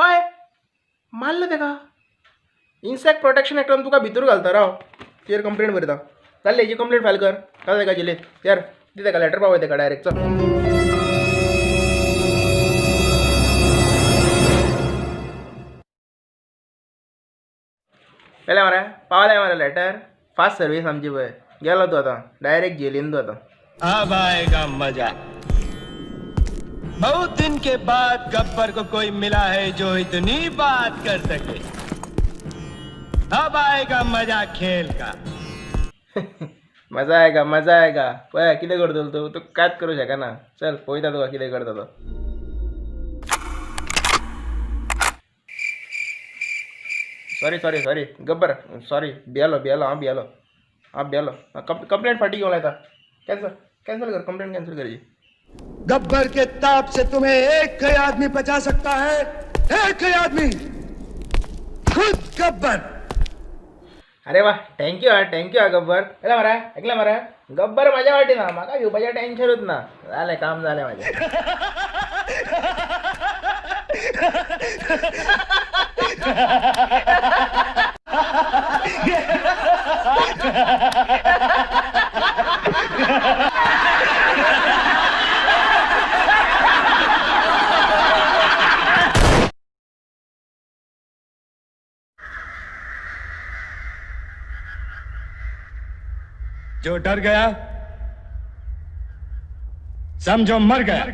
हय मारलो तेका. इन्सेक्ट प्रोटेक्शन एक्टान तुका भितर घालता. राव, तुजेर कंप्लेन बरयता. जालें, हेजी कंप्लेन फायल कर. घाल तेका जेलीन. यार दी तेका लेटर, पावय तेका डायरेक्ट. चल. गेले मरे, पावले मरे लेटर. फास्ट सर्वीस आमची पळय. गेलो तूं आतां डायरेक्ट जेलीन तूं आतां. अब आएगा मजा. बहुत दिन के बाद गब्बर को कोई मिला है जो इतनी बात कर सके. अब आएगा मजा खेल का. मजा आएगा, मजा आएगा. पळय कितें करतलो तूं. तूं कांयच करूं शकना. चल, पळयता तुका कितें करता तो. Sorry sorry sorry Gabbar, sorry. भियेलो भियेलो हांव, भियेलो हांव, भियेलो. कंप्लेंट फाटीं घेवंक लायता. कॅन्सल कॅन्सल कर, कंप्लेंट कॅन्सल करची. गब्बर के ताप से तुम्हें एक ही आदमी बचा सकता है, एक ही आदमी, खुद गब्बर. अरे वा, thank you हा, thank you हा गब्बर. येला मरे, ऐकलं मरे, गब्बर माझ्या वाटी ना, म्हाका घेवपाचें टेन्शनूच ना. जालें, काम जालें म्हाजें. जो डर गया, समझो मर गया.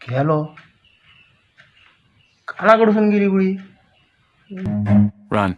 गेलो, काना कडसून गेली गुळी. Run.